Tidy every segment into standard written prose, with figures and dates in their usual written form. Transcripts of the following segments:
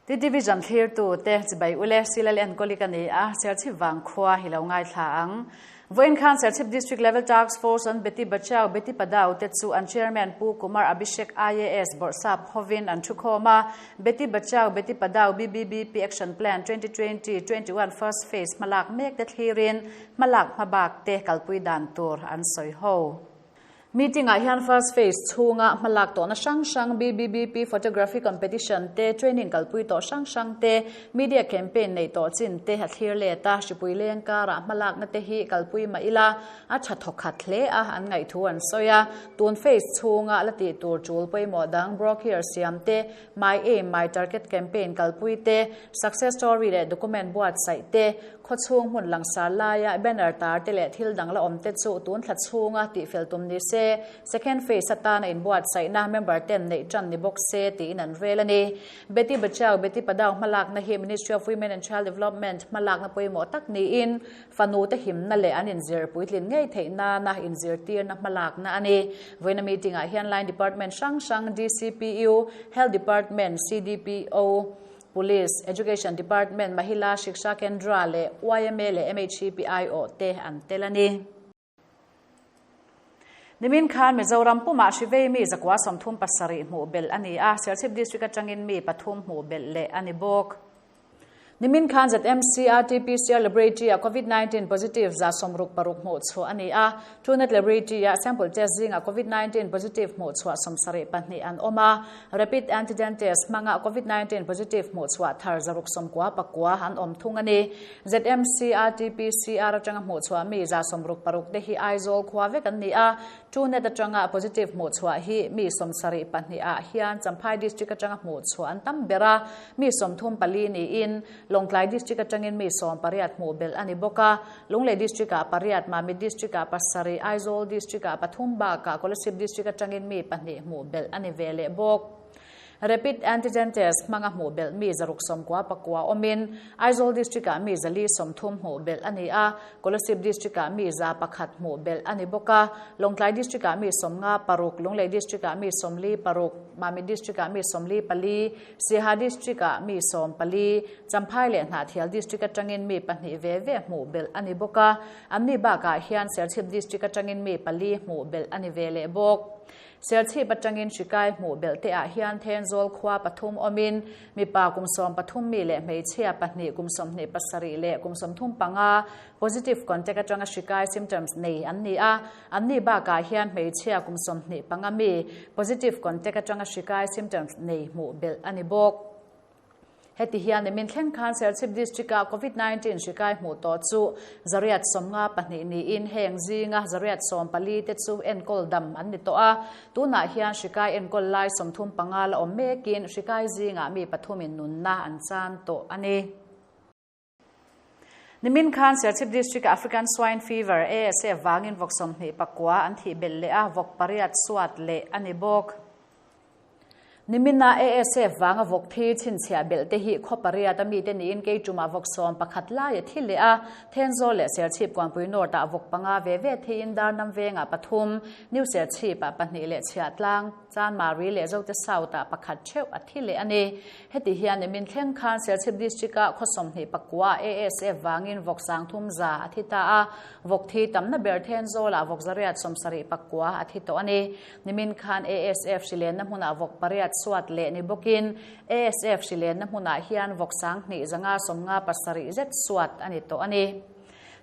TTV thlirtu te chibai ule Silal enkawli ka ni a, Serchhip vangkhua hi lo ngaithla ang. Vawiin khan Serchhip District Level Task Force an Beti Bachao Beti Padao te chu an Chairman Pu Kumar Abhishek IAS bawrhsap hovin an thukhawm a, Beti Bachao Beti Padao BBBP Action Plan 2020, 21 First Phase hmalak mek te thlirin hmalak hmabak te kalpui dan tur an sawi ho. Meeting ah hian first phase chhunga hmalak tawhna hrang hrang BBBP photography competition te, training kalpui tawh hrang hrang te, media campaign neih tawh chin te a thlir let a, hripui leng karah hmalakna te hi kalpui mah ila a tha thawkhat hle a, an ngaihthu an sawi a. Tun phase chhunga la tih tur tul pawimawh dang brochure siam te, My Aim, My Target campaign kalpui te, success story leh document buatsaih te, Khawchhung hmun langsar laia banner tar te leh thil dang la awm te chu tun thla chhunga tihfel tum ni se, second phase atana inbuatsaihna member ten neih tan ni bawk se tiin an rel a ni. Beti Bachao Beti Padao hmalakna hi Ministry of Women and Child Development hmalakna pawimawh tak niin fanu te himna leh an inzir puitlin ngei theih nana inzirtirna hmalakna a ni. Vawiina meeting ah hian line department hrang hrang DCPU, Health Department, CDPO, Police, Education Department, Mahila Shiksha Kendra leh yma leh MHEP aiawh te an tel a ni. Nimin khan Mizoram pumah hrivei mi 137 hmuh belh a ni a, Serchhip District atangin mi pathum hmuh belh leh a ni bawk. Nimin khan ZMC RT-PCR Laboratory-ah Covid-19 positive 66 hmuh chhuah a ni a, Truenat Laboratory-ah sample test zingah Covid-19 positive hmuh chhuah 72 an awm a, Rapid antigen test hmanga Covid 19 positive hmuhchhuah thar 69 an awm thung a ni. ZMC RT-PCR atanga hmuhchhuah mi 66 te hi Aizawl khua vek an ni a, Truenat atanga positive hmuhchhuah hi mi 72 ah hian Champhai District atanga hmuhchhuah an tam ber a, mi 34 niin Lawngtlai District atangin mi 18 hmuh belh a ni bawk a. Lunglei District-ah pariat, Mamit District-ah pasarih, Aizawl District-ah pathum bakah Kolasib District atangin mi pahnih hmuh belh a ni ve leh bawk. Rapid Antigen Test hmanga hmuh belh mi 699 awmin Aizawl District-ah mi 430 hmuh belh a ni a, Kolasib District-ah mi 101 hmuh belh a ni bawk a, Lawngtlai District-ah mi 56, Lunglei District-ah mi 46, Mamit District-ah mi 44, Siaha District-ah mi 14, Champhai leh Hnahthial District atangin mi pahnih ve ve hmuh belh a ni bawk a, anni bakah hian Serchhip District atangin mi pali hmuh belh a ni ve leh bawk. Serchhip atangin hrikai hmuh belh te ah hian Thenzawl khua pathum awmin mipa kum 13 mi leh hmeichhia pahnih kum 27 leh kum 35 positive contact atanga hrikai symptoms nei an ni a, anni bakah hian hmeichhia kum 25 mi positive contact atanga hrikai symptoms nei hmuh belh a ni bawk. Heti hian nimin thleng khan Serchhip District-ah Covid 19 hrikai hmuh tawh chu 152 niin heng zinga 114 te chu enkawl dam an ni tawh a. Tunah hian hrikai enkawl lai 35 la awm mekin hrikai zingah mi pathumin nunna an chan tawh a ni. Nimin khan Serchhip District-ah African Swine Fever, ASF, vangin vawk 29 an thih belh leh a, vawk pariat suat leh a ni bawk. Nimina ASF vanga vawk thi chhinchhiah belh te hi khaw pariat a mite niin kei tumah vawk 11 lai a thi leh a, Thenzawl leh Serchhip Kuanpui North ah vawk panga ve ve thiin Darnam vengah pathum, New Serchhip ah pahnih leh Chhiahtlang, Chanmari leh Zote South ah pakhat theuh a thi leh a ni. Heti hian nimin thleng khan Serchhip District ah khaw 29 ah ASF vangin vawk 300 a thi ta a, vawk thi tamna ber Thenzawl ah vawk 179 a thi tawh a ni. Nimin khan ASF hrilenna hmunah vawk pariat suat leh ni bawkin ASF hrilenna hmunah hian vawk 2557 zet suat a ni tawh a ni.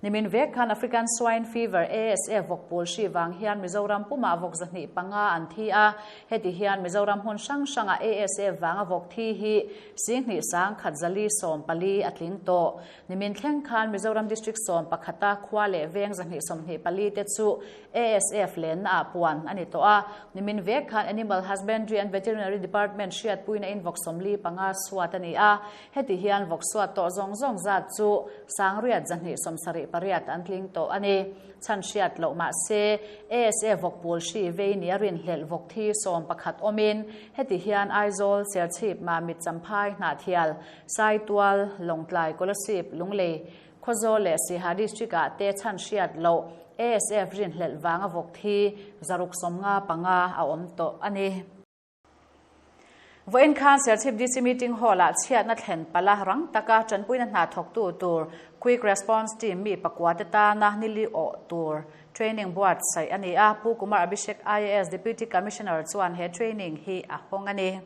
Nimin vek khan African Swine Fever, ASF, vawk pawl hri vang hian Mizoram pumah vawk 205 an thi a, heti hian Mizoram hmun hrang hrangah ASF vanga vawk thi hi 21,114 a tling tawh. Nimin thleng khan Mizoram District 11 a khua leh veng 224 te chu ASF lenna ah puan a ni tawh a. Nimin vek khan Animal Husbandry and Veterinary Department hriatpuina in vawk 45 suat a ni a. Heti hian vawk suat tawh zawng zawng zat chu 6,278 an tling tawh a ni. Chhan hriat loh mah se ASF vawk pawl hri vei ni a rinhlelh vawk thi 11 awmin heti hian Aizawl, Serchhip, Mamit, Champhai, Hnahthial, Saitual, Lawngtlai, Kolasib, Lunglei, Khawzawl leh Siaha District ah te chhan hriat loh ASF rinhlelh vanga vawk thi 695 a awm tawh a ni. Vawiin khan Serchhip DC Meeting Hall-ah chhiatna thlen palh a rang taka tanpuina hna thawktu tur Quick Response Team mi pakua te tana nili awh tur training buatsaih a ni a, Pu Kumar Abhishek IAS Deputy Commissioner chuan he training hi a hawng a ni.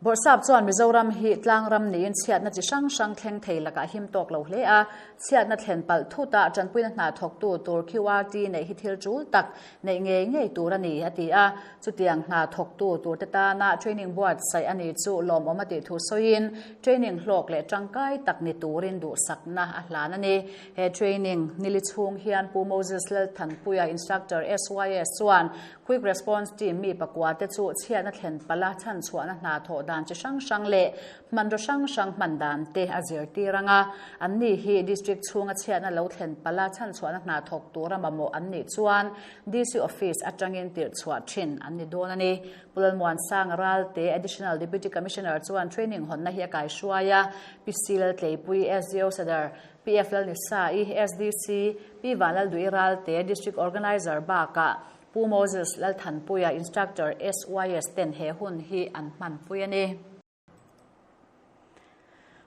Bawrhsap chuan Mizoram hi tlangram niin chhiatna chi hrang hrang thleng thei lakah him tawk lo hle a, chhiatna thlen palh thutah tanpuina hna thawktu tur QRT neih hi thil tul tak neih ngei ngei tur a ni, a ti a. Chutiang hna thawktu turte tana training buatsaih a ni chu lawmawm a tih thu sawiin training hlawk leh tangkai tak ni turin duhsakna a hlan a ni. He training nili chhung hian Pu Moses Lalthanpuia, Instructor, SYS chuan Quick Response Team mi pakua te chu chhiatna thlen palh a chhanchhuahna hna thawh dan chi hrang hrang leh hmanraw hrang hrang hman dan te a zirtir ang a. An ni hi District chhunga chhiatna lo thlen palh a chhanchhuahna hna thawk tura mamawh an nih chuan DC Office atangin tirh chhuah thin an ni dawn a ni. Pu Lalmuansanga Ralte, Additional Deputy Commissioner chuan training hawnna hi a kaihruai a, Pi Sil Tleipui, SDO Sadar, PF Lalnisa-i, SDC, Pi Vanlalduih Ralte, District Organiser bakah Pu Moses Lalthanpuia, Instructor, SYS ten he hun hi an hmanpui a ni.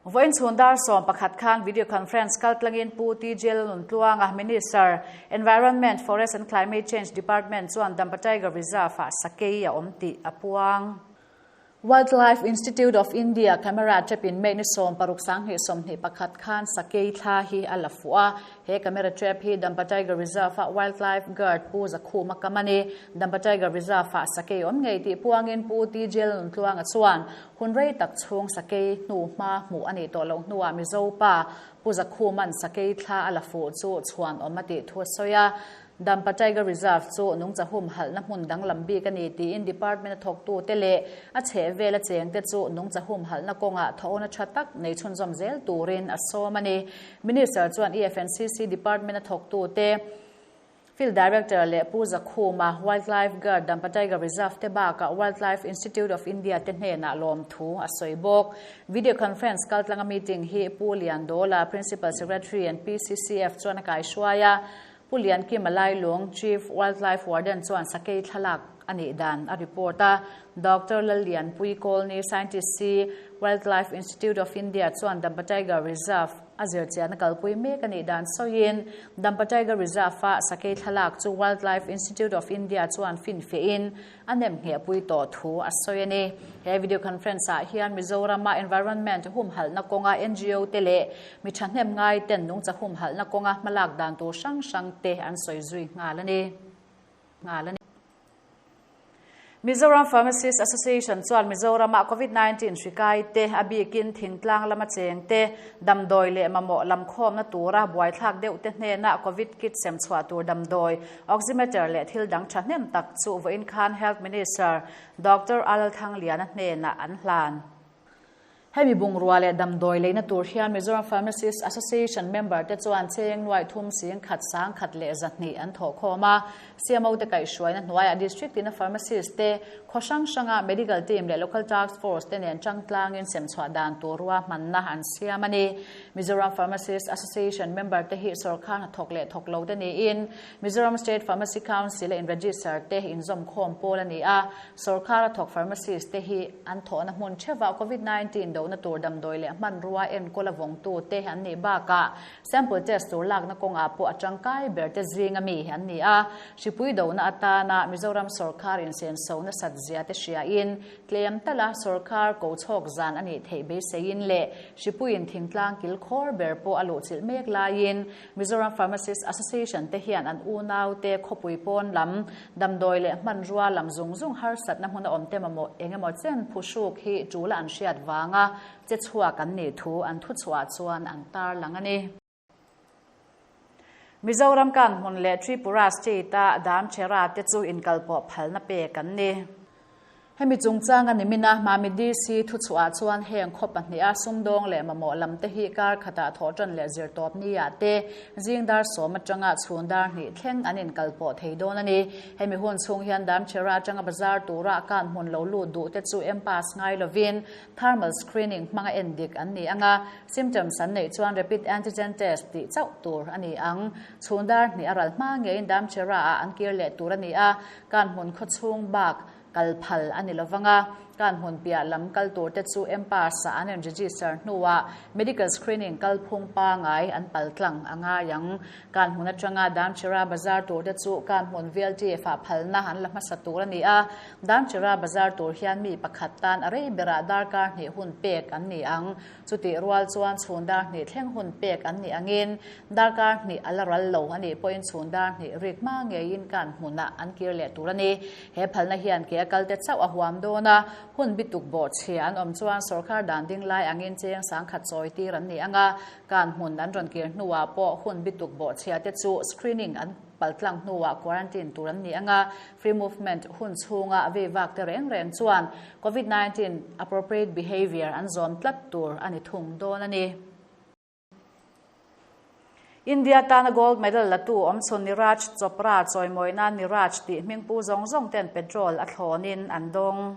Vawiin chhun dar 11 khan video conference kaltlangin Pu TJ Lalnuntluanga, Minister, Environment, Forest and Climate Change Department chuan Dampa Tiger Reserve-ah sakei a awm tih a puang. Wildlife Institute of India camera trap in May ni 16 2021 khan sakei thla hi a la fuh a. He camera trap hi Dampa Tiger Reserve-a Wildlife Guard Pu Zakhuma kam a ni. Dampa Tiger Reserve-ah sakei awm ngei tih puangin Pu TJ Lalnuntluanga chuan hun rei tak chhung sakei hnu hma hmuh a nih tawh loh hnuah Mizo pa Pu Zakhuma'n sakei thla a la fuh chu chhuan awm a tih thu a sawi a. Dampa Tiger Reserve chu nungcha humhalhna hmun danglam bik a ni tiin department a thawktute leh a chhehvel a chengte chu nungcha humhalhna kawngah thawhna tha tak nei chhunzawm zel turin a sawm a ni. Minister chuan EFNCC department a thawktute, Field Director leh Pu Zakhuma, Wildlife Guard Dampa Tiger Reserve te bakah Wildlife Institute of India te hnenah lawmthu a sawi bawk. Video conference kaltlanga meeting hi Pu Liandola, Principal Secretary and PCCF chuan a kaihruai a. Pu Liankima Lailung, Chief Wildlife Warden chuan sakei thlalak a nih dan a report a. Doctor Lallianpui Kawlni, Scientist C, Wildlife Institute of India chuan Dampa Tiger Reserve a zirchiahna kalpui mek a nih dan sawiin, Dampa Tiger Reserve-a sakei thlalak chu Wildlife Institute of India chuan finfiahin a nem nghehpui tawh thu a sawi a ni. He video conference ah hian Mizorama environment humhalhna kawnga ngo te leh mi thahnem ngai ten nungcha humhalhna kawnga hmalak dan tur hrang hrang te an sawi zui nghal a ni. Nghal a ni. Mizoram Pharmacists Association chuan Mizorama Covid-19 hri kai te, a bikin thingtlang lama cheng te, damdawi leh mamawh lam khawmna tura buaithlak deuh te hnena Covid kit sem chhuah tur damdawi Oximeter leh thil dang thahnem tak chu vawiin khan Health Minister Doctor Al Thangliana hnenah an hlan. Hemi bungrua leh damdawi leina tur hian Mizoram Pharmacists Association member te chuan cheng nuaih thum sing khat sang khat leh zahnih an thawh khawm a. CMO te kaihhruaina hnuaiah District tina Pharmacist te khaw hrang hranga Medical Team leh Local Task Force te nen tangtlangin semchhuah dan tur ruahmanna an siam a ni. Mizoram Pharmacists Association member te hi sawrkar hnathawk leh thawk lo te niin Mizoram State Pharmacy Council a in-register te inzawmkhawm pawl a ni a. Sawrkar a thawk pharmacist te hi an thawhna hmun theuhah Covid 19 dohna tur damdawi leh hmanrua enkawl a vawngtu te an nih bakah sample test tur lakna kawngah pawh a tangkai ber te zinga mi an ni a. Hripui dohna atana Mizoram sawrkar insenso nasat zia te hriain Tlem tala sawrkar ko chhawk zan a nih theih beiseiin leh Hripuiin thingtlang kilkhawr ber pawh a luhchilh mek laiin Mizoram Pharmacists Association te hian an unaute khawpui pawn lam damdawi leh hmanrua lam zung zung harsatna hmun a awm te mamawh eng emaw chen phuhruk hi tul a an hriat vanga che chhuak an nih thu an thuchhuah chuan an tarlang a ni. Mizoram kan hmun leh Tripura State-a Damchera te chu inkalpawh phalna pek an ni. Hemi chungchanga nimina Mami DC thuchhuah chuan heng khaw pahniha sumdawng leh mamawh lam te hi kar khatah thawhtan leh zirtawp nia te zing dar sawm atanga chhun dar hnih thleng an inkalpawh thei dawn a ni. Hemi hun chhung hian Damchera atanga bazar tura kan hmun lo lut duh te chu M-Pass ngai lovin Thermal screening hmanga en dik an ni ang a, symptoms an neih chuan rapid antigen test tih chauh tur a ni ang. Chhun dar hnih a ral hma ngeiin Damchera ah an kir leh tur a ni a, kan hmun khaw chhung bak kal phal a ni lovang a. Kanhmun piah lam kal tur te chu M-Pass ah an in register hnuah medical screening kalphung pangai an paltlang a ngai ang. Kanhmun atanga Damchera bazar tur te chu Kanhmun VLTF ah phalna an la hmasa tur a ni a. Damchera bazar tur hian mi pakhat tan a rei berah darkar hnih hun pek an ni ang. Chutih rual chuan chhun dar hnih thleng hun pek an nih angin darkar hnih a la ral lo a nih pawhin chhun dar hnih rik hma ngeiin Kanhmunah an kir leh tur a ni. He phalna hian ke a kalte chauh a huam dawn a, hun bituk bawhchhia an awm chuan sawrkar dan ding lai angin cheng sangkhat chawi tir an ni ang a, kan hmun an rawn kir hnuah pawh hun bituk bawhchhia te chu screening an paltlang hnuah quarantine tur an ni ang a, free movement hun chhunga vei vak te reng reng chuan Covid 19 appropriate behaviour an zawm tlat tur a ni thung dawn a ni. India tana gold medal latu awmchhun Neeraj Chopra chawimawi nan Neeraj tih hmingpu zawng zawng ten petrol a thlawnin an dawng.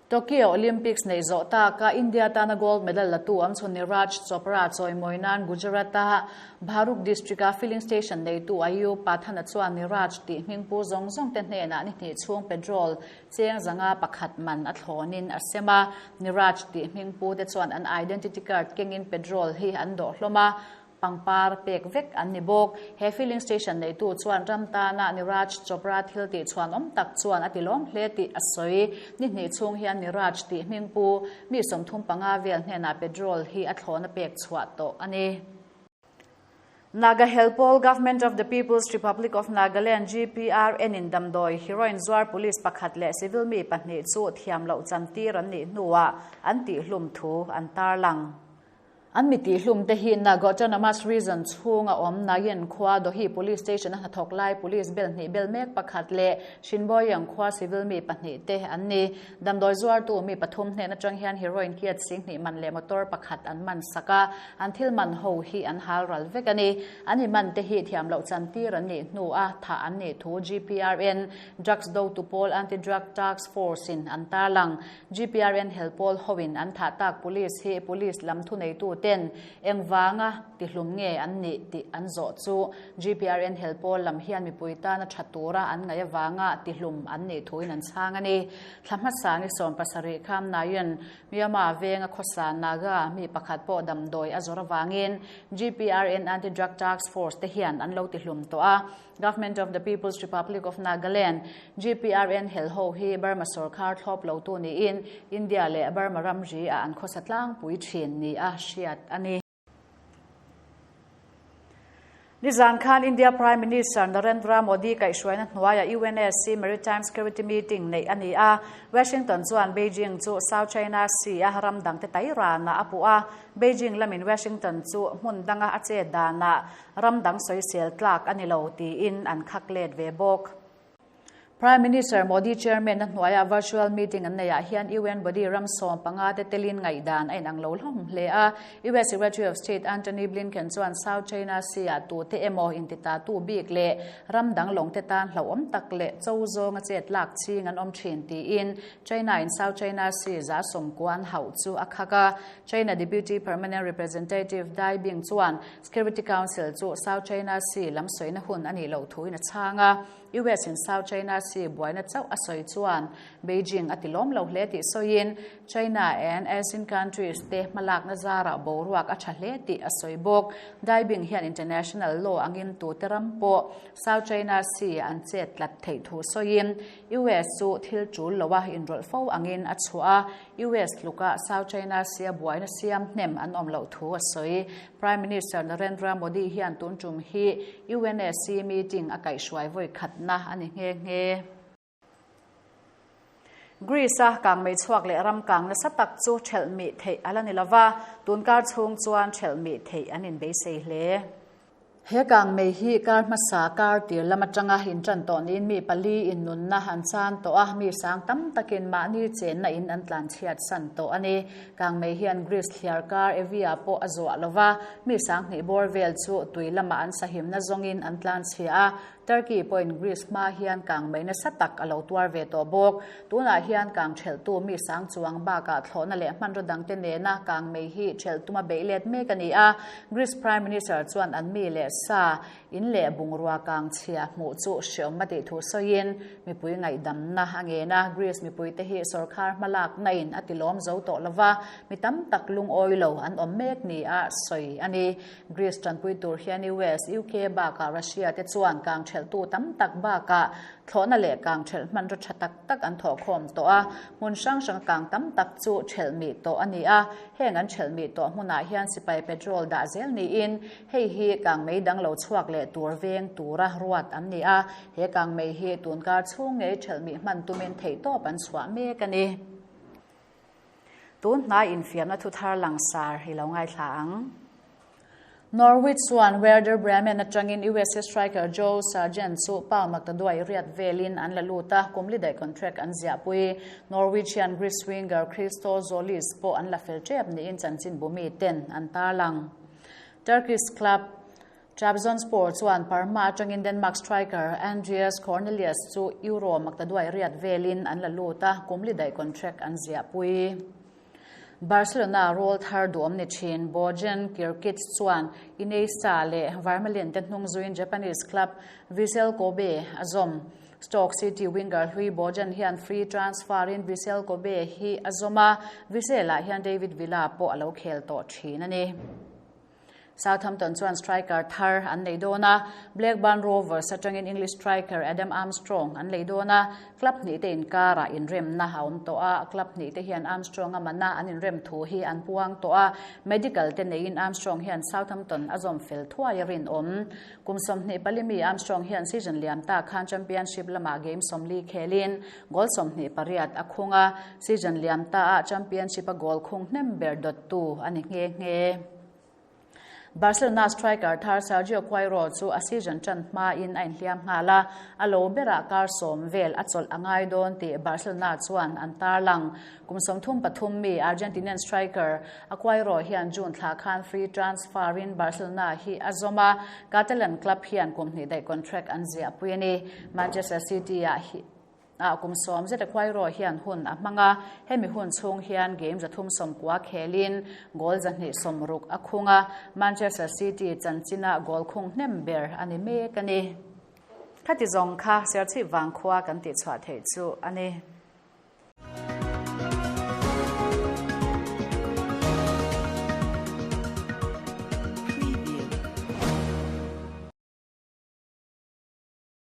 Tokyo Olympics neih zawh taka India tana gold medal latu awmchhun Neeraj Chopra chawimawi nan Gujarat-a Bharuch district-a filling station neitu Ayub Pathana chuan Neeraj tih hmingpu zawng zawng te hnenah ni hnih chhung petrol cheng zanga pakhat man a thlawnin a sem a. Neeraj tih hmingpu te chuan an identity card kengin petrol hi an dawh hlawm a. Pangpar pek vek an ni bawk. He filling station neitu chuan ram tana Neeraj Chopra thil tih chhuan awm tak chuan a ti lawm hle tih a sawi. Ni hnih chhung hian Neeraj tih hmingpu mi 35 vel hnenah petrol hi a thlawna pek chhuah tawh a ni. Naga Helpawl Government of the People's Republic of Nagaland, GPRN, in damdawi heroin zuar police pakhat leh civil mi pahnih chu thiam loh chantir an nih hnuah an tihhlum thu an tarlang. An mi tihhlum te hi Naga Autonomous Region chhunga awm Nayin khua Dohi Police Station a hnathawk lai Police bel hnih bel mek pakhat leh Shinboyang khua civil mi pahnih te an ni. Damdawi zuartu mi pathum hnen atang hian heroin kiat singhnih man leh motor pakhat an man sak a, an thil man ho hi an hal ral vek a ni. An i man te hi thiam loh chantir an nih hnu a thah an nih thu GPRN, Drugs dotu pawl Anti-Drug Task Force in an tarlang. GPRN helpawl hoin an thah tak police hi police lam thuneitu ten engvanga tihlum nge an nih tih an zawh chu GPRN helpawl lam hian mipui tana tha tura an ngaih avanga tihlum an nih thuin an chhang a ni. Thla hmasa ni 70 kham Nayan Myanmar venga khawsa Naga mi pakhat pawh damdawi a zawr avangin GPRN Anti-Drug Task Force te hian an lo tihlum tawh a. Government of the People's Republic of Nagaland, GPRN, hel ho hi Burma sorkar thlawp lotu niin India leh Burma ramri ah an khawsa tlangpui thin ni a hriat a ni. Nizan khan India Prime Minister Narendra Modi kaihhruaina hnuaiah UNSC Maritime Security Meeting neih a ni a. Washington chuan Beijing chu South China Sea a ram dangte tai ranah a puh a. Beijing lamin Washington chu hmun danga a chet danah Ram dang sawisel tlak a ni lo tiin an khak let ve bawk. Prime Minister Modi chairman a hnuaiah virtual meeting an neihah hian UN body ram 15 te telin ngaihdan a inang lo hlawm hle a. US Secretary of State Antony Blinken chuan South China Sea-ah tute emaw intitatu bik leh ram dang lawngte tan hlauhawm tak leh cho zawnga chet lak ching an awm thin tiin China-in South China Sea 90% an hauh chu a khak a. China Deputy Permanent Representative Dai Bing chuan Security Council chu South China Sea lam sawina hun a nih loh thuin a chhang a, US in South China Sea buaina chauh a sawi chuan Beijing a ti lawm lo hle tih sawiin China and ASEAN countries te hmalakna zarah boruak a tha hle tih a sawi bawk. Dai Bing hian international law angin tute ram pawh South China Sea an chet tlat theih thu sawiin US chu thil tul loa inrawlh fo angin a chhuah a, US tluka South China Sea buaina siam hnem an awm loh thu a sawi. Prime Minister Narendra Modi hian tun tum hi UNSC meeting a kaihhruai vawi khatna a ni nghe nghe. Greece-a kangmei chhuak leh ram kang nasa tak chu thelh mih theih a la ni lova, tunkar chhung chuan thelh mih theih an inbeisei hle. He kangmei hi kar hmasa kar tir lam atanga intan tawh niin mi pali in nunna an chan tawh a, mi sang tam takin mahni chenna in an tlan chhiat san tawh a ni. Kangmei hian Greece thliar kar Evia pawh a zuah lova, mi 2000 bawr vel chu tui lamah an sahimna zawngin an tlan chhia a. Turkey pawhin Greece hma hian kangmei nasa tak a lo tuar ve tawh bawk. Tunah hian kang thelhtu mi sang chuang bakah thlawhna leh hmanraw dangte nena kangmei hi thelh tuma beih let mek a ni a. Greece Prime Minister chuan an mi leh sa. In leh bungrua kang chhia hmuh chu hreawm a tih thu sawiin mipui ngaihdamna a ngen a. Greece mipuite hi sawrkhar hmalakna in a tilawm zo tawh lova, mi tam tak lungawi lo an awm mek ni a sawi a ni. Greece tanpui tur hian US, UK bakah Russia te chuan kang thelhtu tam tak bakah thlawhna leh kang thelh hmanraw tha tak tak an thawhkhawm tawh a, hmun hrang hranga kang tam tak chu thelh mih tawh a ni a. Heng an thelh mih tawh hmunah hian sipai petrol dah zel niin hei hi kangmei dang lo chhuak leh tur veng tura ruat an ni a, he kangmei hi tunkar chhung ngei thelh mih hman tumin theihtawp an chhuah mek a ni. Tun hnai infiamna thu thar langsar i lo ngaithla ang. Norwich chuan Werder Bremen atangin USA striker Joe Sargent chu Pau Maktaduai riat velin an la lut a, kum li daih contract an ziahpui. Norwich hian Greece winger Christos Tzolis pawh an la fel tep niin chanchinbu miten an tarlang. Turkish club Trabzonspor chuan Parma atangin Denmark striker Andreas Cornelius chu Euro maktaduai riat velin an la lut a, kum li daih contract an ziahpui. Barcelona rawl thar duhawm ni thin Bojan Kirkic chuan Iniesta leh Vermaelen te hnung zuiin Japanese club Vissel Kobe a zawm. Stoke City winger hlui Bojan hian free transfer in Vissel Kobe hi a zawm a, Vissel-ah hian David Villa pawh a lo khel tawh thin a ni. Southampton chuan striker thar an nei dawn a, Blackburn Rovers atangin English striker Adam Armstrong an lei dawn a, club hnih te inkarah inremna a awm tawh a, club hnih te hian Armstrong a mana an inrem thu hi an puang tawh a, medical te neiin Armstrong hian Southampton a zawm fel thuai a rinawm. Kum 24 mi Armstrong hian season liam ta khan Championship lamah game 40 khelin goal 28 a khung a, season liam ta ah Championship a goal khung hnem ber dawttu a ni nghe nghe. Barcelona striker thar Sergio Aguero chu a season tan hmain a inhliam nghal a, a lo berah kar 10 vel a chawlh a ngai dawn tih Barcelona chuan an tarlang. Kum 33 mi Argentinian striker Aguero hian June thla khan free transfer in Barcelona hi a zawm a, Catalan club hian kum hnih daih contract an ziahpui a ni. Manchester City ah hi Ah kum 10 zet Aguero hian hun a hmang a, hemi hun chhung hian game 390 khelin goal 260 a khung a, Manchester City chanchina goal khung hnem ber a ni mek a ni. Khati zawng kha Serchhip vangkhua kan tihchhuah theih chu a ni.